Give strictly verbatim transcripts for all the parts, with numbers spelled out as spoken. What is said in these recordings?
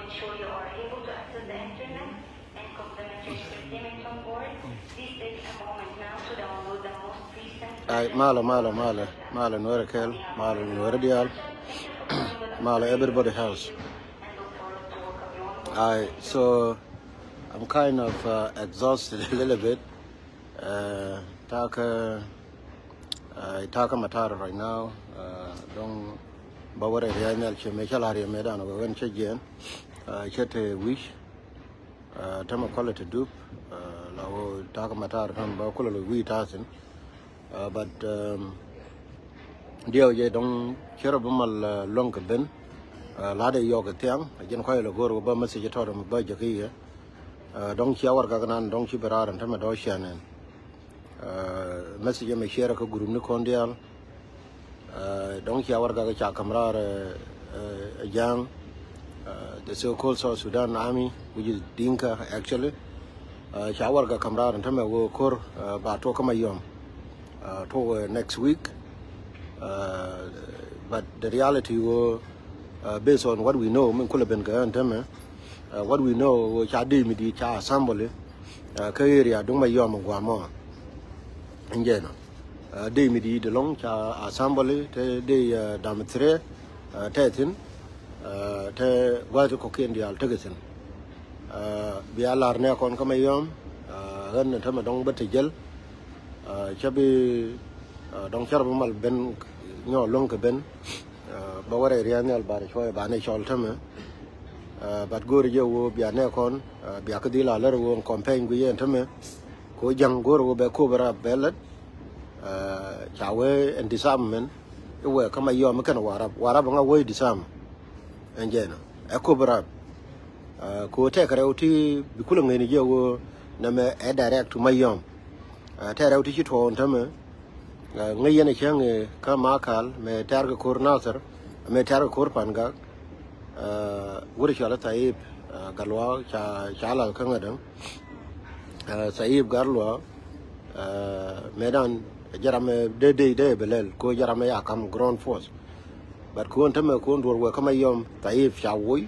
Ensure you are able to access the internet and complementary entertainment on board. Please take a moment now to download the most recent. Ai, malɛ, malɛ, malɛ, malɛ Nuɛrɛ kɛl, malɛ Nuɛrɛ diaal, malɛ everybody house. Ai, so I'm kind of uh, exhausted a little bit. Uh, takä, uh, takä matar right now. Uh, dɔŋ ba wä rɛy ria̱a̱c nhial ciɛ mëë cä la̱r yɛ mëë dan wä ɣän cä jiɛn. Uh, cä te wi̱c. Uh, tämɛ kɔlɛ te dup. Uh, la wä takä matar tämɛ ba kulɛ lɔ wi̱i̱ ta̱thi̱n. Uh, but um, diɛw jɛ dɔŋ cɛ rɔ bi mal uh, luäŋ kɛ ben. Uh, la̱t ɛ yɔk kɛ thiaŋ a jɛn kɔc lɛ go̱o̱r wä bä message tɔt mɛ bä jɛ kä yɛ. Uh, dɔŋ cia warɛgak nan dɔŋ ci bi raar ɛn tämɛ dɔ̱ cian ɛn. Uh, message ɛmɛ share kä group ni kɔn diaal. Uh, dɔŋ cia warɛgak ca ka̱m raar uh, uh, ja̱a̱ŋ. Uh, the so-called South Sudan Army, which is Dinka actually. Uh, ca warɛgak ka̱m raar ɛn tämɛ wä ko̱r uh, ba tuɔk kä Mayom. Uh, tuɔk uh, next week. Uh, but the reality wä uh, based on what we know min kulɛ ben kɛ ɛn tämɛ. Uh, what we know wä ca dee mi di ca assembly uh, kä area duŋ Mayom guamɔ. Ɛn jɛnɔ uh, dee mi di di lɔŋ ca assembly te dee uh, dam thire uh, te thin uh, te gua̱th kɔkiɛn diaal tekɛ thin. Uh, bia lar nɛ kɔn kä Mayom uh, ɣän tämɛ dɔŋ bä te jel. Uh, cä bi uh, dɔŋ cär bi mal ben nyɔ luäŋ kɛ ben. Uh, ba wä rɛy ria̱a̱n nhial banɛ cuɔyɛ banɛ cɔl tämɛ. Uh, but go̱o̱ri jɛ wä bia nɛ kɔn uh, bia kä dhil a lär wä kɔn pɛny gui yɛn tämɛ. Ko ja̱ŋ go̱o̱ri wä bɛ kop rap bɛ lät. Uh, ca wee ɛn disarmament iwɛ kä Mayom ikɛn Warap, Warap ŋa wee disarm. Ɛn jɛnɔ ɛ kop rap. Uh, ko tɛk rɛw ti bi kulɛ ŋeni jɛ wä nɛmɛ ɛ direct to Mayom. Uh, tɛk rɛw ti ci tuɔɔk ɛn tämɛ. Uh, ŋäc yɛn ɛ cäŋ ɛ kä Makal mɛ tɛ̈r kɛ ko̱r Nathir mɛ tɛ̈r kɛ ko̱r Pangak. Uh, wur cɔal ɛ Thayip uh, Galwa ca ca la kä ŋädäŋ. Uh, Thayip Galwa uh, mëëdan jɛ ram ɛ dee dee dee bɛ lɛl ko jɛ ram ɛ ya kam ground force. But kuɔn tämɛ kuɔn duɔr wɛ kä Mayom Thayip ca woc.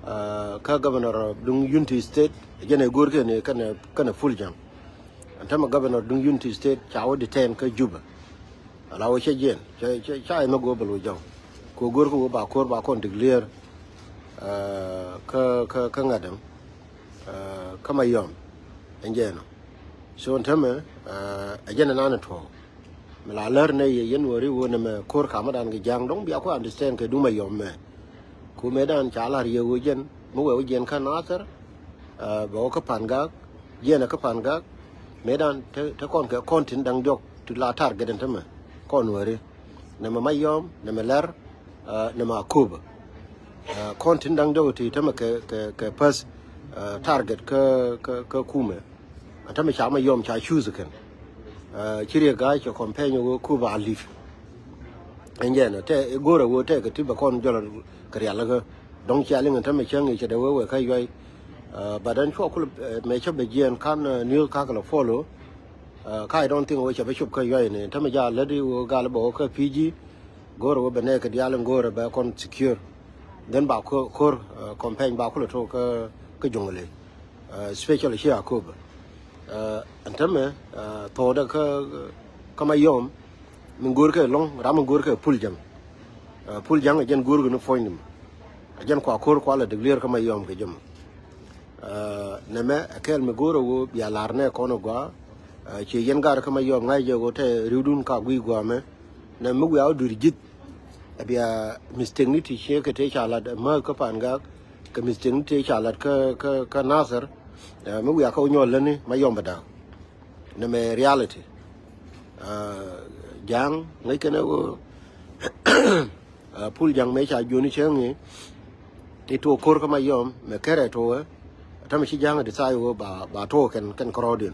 Uh, kä governor duŋ Unity State jɛn ɛ go̱o̱r kɛn kɛn kɛn Pul Jaŋ. Ɛn tämɛ governor duŋ Unity State ca wä detain kä Juba. Ala wä cɛ jiɛn ca ca ca ɛmɛ go̱o̱r bɛ loc jɔw. Ko go̱o̱r kä wä ba ko̱r ba kɔn declare uh, kä kä kä ŋa̱t däŋ uh, kä Mayom. Ɛn jɛn ɔ. So ɛn tämɛ uh, ɛ jɛn ɛnan ɛ tuɔɔk. Mi la lär nɛ yɛ yɛn wä ri wä nɛmɛ ko̱r kamädan kɛ ja̱a̱ŋ dɔ̱ŋ bia ku understand kɛ duŋ Mayom mɛ. Ku mëëdan ca la̱r yɛ wä jɛn mi wɛ wä jɛn kä Nathir. Uh, bɛ wä kä Pangak jɛn kä Pangak. Mëëdan te te kɔn kɛ kɔn tin da̱ŋ diɔk ti la target ɛn tämɛ kɔn wä ri. Nɛmɛ Mayom nɛmɛ lär uh, nɛmɛ Akobo. Uh, kɔn tin da̱ŋ diɔk ti tämɛ kɛ kɛ kɛ path uh, target kä kä kä kumɛ. Ɛn tämɛ ca Mayom ca choose kɛn. Uh, ci riek ga̱a̱c cɛ campaign wä Akobo a leave. Ɛn jɛn ɔ tɛ go̱o̱rɛ wä tɛ kɛ ti bɛ kɔn jɔl kɛ rialikä. Dɔ̱ŋ cia liŋ ɛn tämɛ cäŋ i̱ cɛ dee wee wee kä yuay. Uh, but ɛn cuɔ kul uh, mɛ cä bɛ jiɛn kan uh, news kakɛ lɛ follow. Uh, ka I don't think wee cɛ bɛ cop kä yuay ni tämɛ ja läti wä gal bɛ wä kä P G. Go̱o̱rɛ wä bɛ nɛɛkɛ diaal in go̱o̱rɛ bɛ kɔn secure. Then ba ko̱r uh, campaign ba kulɛ tok kä kä Jonglei. Uh, especially ci Akobo. Uh, ɛn tämɛ uh, thokdɛ kä kä Mayom. Min go̱o̱rkɛ lɔ̱ŋ ram min go̱o̱rkɛ Pul Jaŋ. Uh, Pul Jaŋ ɛ jɛn go̱o̱rkɛ ni puɔ̱ny ni mɛ. Ɛ jɛn kua ko̱r kua la declare kä Mayom kɛ jɛ mɔ. Uh, nɛmɛ ɛ kɛɛl mi go̱o̱rɛ wä bia la̱r nɛ kɔn ɛ gɔaa. Uh, ciɛ yɛn ga̱r kä Mayom ŋa̱c jɛ wä tɛ riwdun ka gui̱c gɔaa mɛ. Nɛ mi wiaa wä dui̱r ji̱th. Ɛ bia mistake ni ti ciek kɛ tëë ca lat ɛ määth kä Pangak. Kɛ mistake ni tëë ca lat kä kä kä Nathir. Ɛ mi wiaa kä wä nyɔl lätni Mayom bɛ da̱a̱k. Nɛmɛ reality. Ɛ ja̱a̱ŋ ŋäc kɛn ɛ wä ɛ Pul Jaŋ mëë ca juɔ̱ni cäŋ i̱. I̱ tuɔɔk ko̱r kä Mayom mɛ kɛrɛ tuɔɔk ɛ. Tämɛ ci ja̱a̱ŋ ɛ decide wä ba ba tuɔɔk kɛn kɛn kärɔɔdiɛn.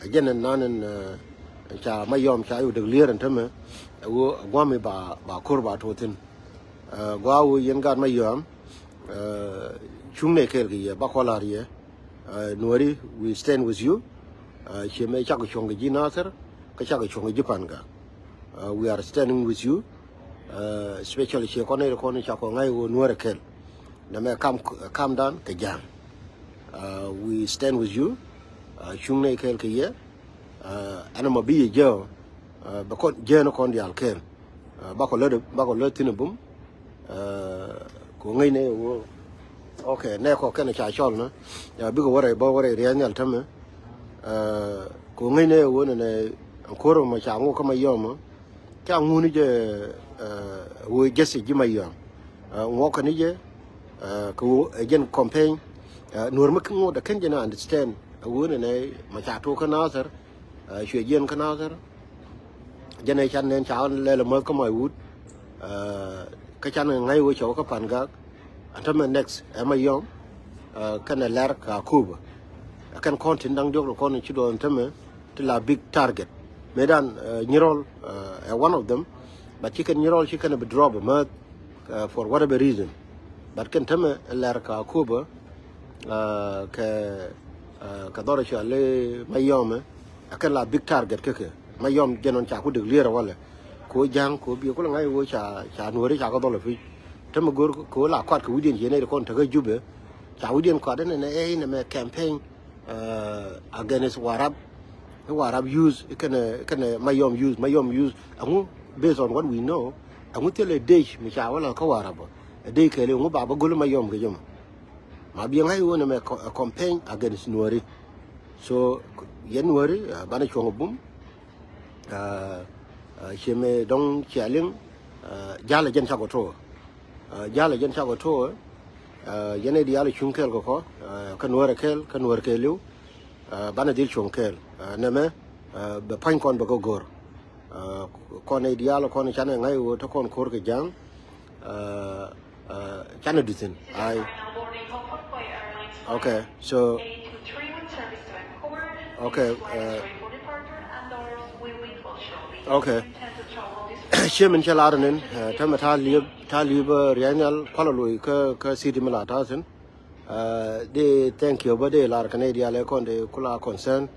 Ɛ jɛn ɛn nan ɛn ca Mayom ca yuk däk lier ɛn tämɛ. Ɛ ɣöö ɛ gua̱a̱mi ba ba ko̱r ba tuɔɔk thi̱n. Ɛ gua̱a̱ ɣöö yɛn gaat Mayom. Ɛ cuŋ nɛ kɛɛl kɛ yɛ ba kɔl la̱r yɛ. Ɛ Nuäri, we stand with you. Ɛ ciɛ mɛ cakɔ cuɔ̱ŋ kɛ ji̱ Nathir kä cakɔ cuɔ̱ŋ kɛ ji̱ Pangak. Ɛ we are standing with you. Ɛ especially ciɛ kɔn nɛy kɔn cakɔ ŋa̱c ɣöö Nuäri kɛl. Nɛmɛ kam, kam dan kɛ ja̱a̱ŋ. Uh, we stand with you. Uh, cuŋ nɛ kɛɛl kɛ yɛ. Uh, ɛn ɛmɔ bi yɛ jɛ. Uh, bɛ kɔn jɛ ni kɔn diaal kɛɛl. Uh, bakɔ lät, bakɔ lät thin bum. Uh, kɛ ŋäc nɛ wä. Okay, nɛ kɔ kɛn ca cɔl nä. Uh, bikɛ wä rɛy bä wä rɛy riɛth nhial tämɛ. Uh, kɛ ŋäc nɛ wä nɛ nɛ kuɔr mɔ ca ŋu kä Mayɔm. Ca ŋuni jɛ, uh, wä jɛsi ji̱ Mayɔm. Uh, ŋuɔkɛ ni jɛ, uh, kɛ wä ɛ jɛn campaign. Uh, nuɔr mi ŋuɔt ɛ kɛn jɛ na understand. Uh, wä nɛ nɛ ma ca tok kä Nathir. Uh, cuɛ jiɛn kä Nathir. Jɛn ɛ can nɛn ca lɛl ɛ mäth kä Maiwut. Uh, kä can ŋa̱c wä cɔw kä Pangak. Ɛn tämɛ next ɛ Mayɔm. Uh, kɛn ɛ lɛr ka Akobo. Ɛ kɛn kɔn tin da̱ŋ diɔk rɔ kɔn ci duɔth ɛn tämɛ ti la big target. Mëëdan, uh, Nyirol, uh, ɛ one of them. But ci kɛn Nyirol ci kɛn ɛ bi drop ɛ mäth, uh, for whatever reason. But kɛn tämɛ ɛ lɛr ka Akobo, uh, kɛ, uh, kɛ dhɔr cɔal i̱ Mayɔm ɛ. Ɛ kɛn la big target kä kɛ. Mayɔm jɛn ɣän ca ku dek lier ɛ walɛ. Kɛ ɣöö ja̱a̱ŋ kɛ ɣöö biɛ kulɛ ŋa̱c ɣöö ca, ca nuɔ̱ɔ̱ri ca kɛ dhɔl ɛ pi̱c. Tämɛ go̱r kɛ ɣöö la kɔat kɛ wi̱cdiɛn ciɛ nɛy ti kɔn tekä Jubɛ. Ca wi̱cdiɛn kɔat ɛn ɛn ɛ nɛmɛ campaign, uh, against Warap. I̱ Warap youth, i̱ kɛnɛ, kɛnɛ Mayɔm youth, Mayɔm youth. Ɛŋu, based on what we know, ɛŋu thilɛ dec mi ca wä la kä Warap ɔ. Ɛ dec kɛɛli ɛŋu ba bä go̱l Mayɔm kɛ jɛ mɔ. Ma biɛ ŋa̱c ɣöö nɛmɛ co-, a campaign against nuɔ̱ɔ̱ri. So, yɛn nuɔ̱ɔ̱ri, uh, banɛ cuɔ̱ŋ ɛ bum. Uh, uh, ciɛ mëë dɔ̱ŋ cia liŋ, uh, ja̱l ɛ jɛn cakɔ to̱o̱. Uh, ja̱l ɛ jɛn cakɔ to̱o̱, uh, yɛn ɛ diaal ɛ cuŋ kɛɛl kɛ kɔ, uh, kä nuɔ̱ɔ̱r ɛ kɛɛl, kä nuɔ̱ɔ̱r kɛɛliw, uh, banɛ dhil cuŋ kɛɛl. Uh, nɛmɛ, uh, bɛ pa̱ny kɔn bɛ kɛ go̱r. Uh, kɔn ɛ diaal kɔn canɛ ŋa̱c ɣöö te kɔn ko̱r kɛ ja̱a̱ŋ, uh, uh, canɛ duth thi̱n. Ai. Okay, so, okay, uh, okay. Ciɛ min cɛ lar nin, uh, tämɛ ta̱a̱ liep, ta̱a̱ liep, uh, ria̱c nhial kualɛ loc kä, kä city mi la ta̱a̱ thi̱n. Uh, dee thank you bä dee lar kɛ nɛy diaal ɛ kɔn dee kula concern.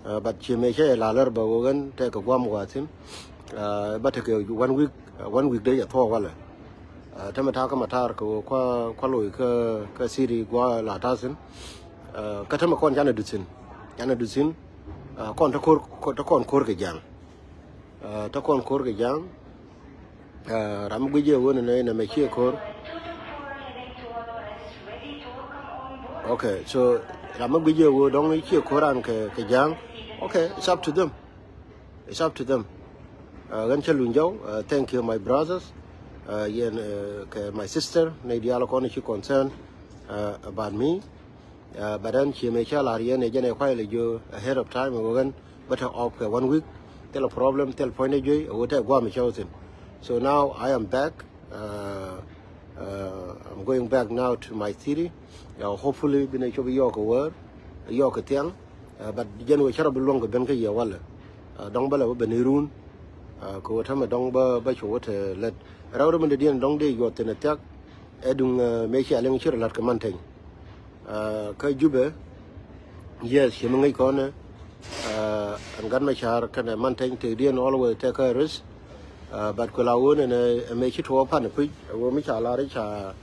Uh, but ciɛ mëë cä yɛ la lär bä wä ɣän tɛk kɛ guam wa thi̱n. Uh, bä tekɛ one week, uh, one week dee yɛ thuɔɔk walɛ. Uh, tämɛ ta̱a̱ kä Matar kɛ wä kua, kua loc kä, kä city gua la ta̱a̱ thi̱n. Uh, kä tämɛ kɔn canɛ duth thi̱n. Canɛ duth thi̱n. Uh, kɔn te ko̱r, te kɔn ko̱r kɛ ja̱a̱ŋ. Uh, te kɔn ko̱r kɛ ja̱a̱ŋ. Uh, ram mi guic jɛ wä ni nɛ, nɛ mɛ ciɛ ko̱r. Okay, so ram mi guic jɛ wä dɔŋ ciɛ ko̱r an kɛ, kɛ ja̱a̱ŋ. Okay, it's up to them. It's up to them. Uh, ɣän cä luny jɔw, uh, thank you my brothers. Uh, yɛn, uh, kɛ my sister, nɛy diaal kɔn ci concern, uh, about me. Uh, but then ciɛ mëë cä lar yɛn ɛ jɛn ɛ kuay lɛ jiö ahead of time ɛ wä ɣän bä te off kɛ one week. Thil problem, thil puɔ̱nydɛ juey ɛ wä te guam ɛ cäw thi̱n. So now I am back. Uh, uh, I'm going back now to my city. Uh, hopefully binɛ cop yɔɔk kɛ wäär, yɔɔk kɛ thiaŋ. Uh, but jɛn wä cä rɔ bi luɔ̱ŋ kɛ ben kä yɛ walɛ. Uh, dɔ̱ŋ bä lɛ wä ben irun. Uh, kɛ wä tämɛ dɔ̱ŋ bä, bä cu wä te lät. Rɛw rɛ min dee diɛn dɔ̱ŋ dee yuɔth thi̱n ɛ thiak. Ɛ duŋ, uh, mëë cia liŋ ci rɔ la̱t kɛ Manteny. Uh, kä Jubɛ, yes, ci mi ŋäc kɔn ɛ, uh, ɛn Gat Macar kɛnɛ Manteny tëkdiɛn always tëkä risk. Uh, but kuɛ la wä nɛnɛ ɛ mëë ci tuɔɔk pan ɛ puc ɛ wä mi ca lar i̱ ca,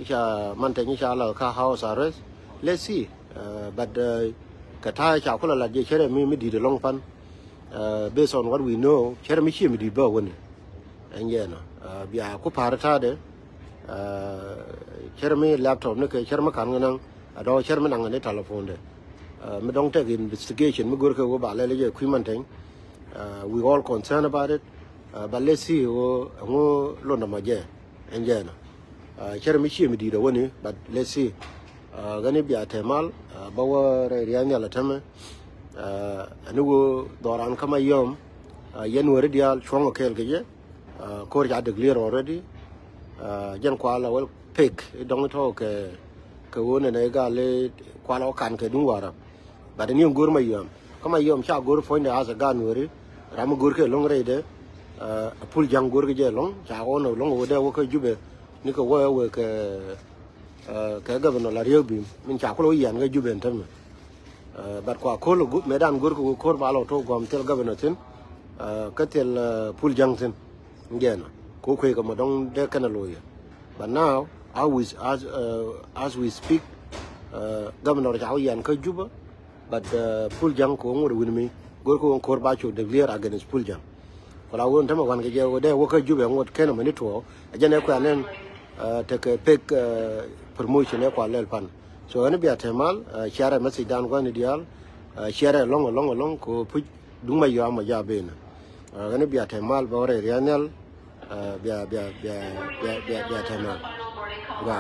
i̱ ca Manteny i̱ ca la kä house arrest. Let's see. Uh, but, uh, kɛ ta̱a̱ ca kulɛ lat jɛ cärɛ mi, mi di̱i̱t ɛlɔ̱ŋ pan. Uh, based on what we know, cärɛ mi ciɛ mi di̱i̱t bä wäni. Ɛn jɛ nɔ, uh, bia ku pa̱a̱r ta̱a̱dɛ. Uh, cärɛ mi laptop ni kɛ cärɛ mi ka̱n kɛ naŋ. Adɔ̱ cärɛ mi naŋ ni telephone dɛ. Uh, mi dɔ̱ŋ tɛk investigation mi görkɛ wä ba lɛl jɛ kui̱ Manteny. Uh, we all concerned about it. Uh, but let's see wä ɛŋu lundä mɔ jɛ. Ɛn jɛ nɔ. Uh, cärɛ mi ciɛ mi di̱i̱t ɛ wäni, but let's see. Uh, ɣän i̱ bia te mal, uh, bä wä rɛy ria̱a̱ŋ nhial ɛ tämɛ. Uh, ɛn i̱ wä dhɔran kä Mayɔm, uh, yɛn wääri diaal cuɔ̱ŋ ɛ kɛɛl kɛ jɛ. Uh, ko̱r ca declare already. Uh, jɛn kual ɛ wä pek i̱ dɔ̱ŋ i̱ tɔ̱ kɛ, kɛ ɣöö nɛnɛ i̱ gal i̱ kual ɛ wä kan kɛ duŋ Warap. But ni in go̱r Mayɔm. Kä Mayɔm ca go̱r puɔ̱nydɛ as a gan weri. Ram mi go̱r kɛ lo̱ŋ rɛydɛ. Uh, Pul Ja̱ŋ go̱r kɛ jɛ lo̱ŋ. Ca ɣɔn lo̱ŋ wä dee wä kä Jubɛ. Ni kɛ wä wä kɛ, uh, kɛ governor la Riek Bim. Min ca kulɛ wä yian kɛ Jubɛ in tämɛ. Uh, but kua ko̱l gu-, mëëdan go̱r kɛ wä ko̱r ba lɔ tok guam thil governor thin. Uh, kä thil, uh, Pul Ja̱ŋ thin. Jɛn. Ko kuek kɛ mɔ dɔ̱ŋ dee kɛn a loyɛ. But now, As we, as, uh, as we speak, uh, governor ca wä yan kä Juba, but, uh, Pul Jaŋ kɛ wä ŋot wi̱n mi go̱r kɛ wä ko̱r ba cu declare against Pul Jaŋ. Kula wä tämɛ wan kɛ jɛ wä dee wä kä Juba ŋot kɛn mɛ ni tuɔ a jɛn ɛ kua nɛn, uh, tekɛ pek, uh, promotion ɛ kua lɛl pan. So ɣän bia te mal, uh, share message dan gua̱n ni diaal, uh, share along along along ko puc duŋ ma yɔa ma ja ben. Uh, ɣän bia te mal bɛ wä rɛ rianial, uh, bia, bia, bia, bia, bia, bia te mal. Bia.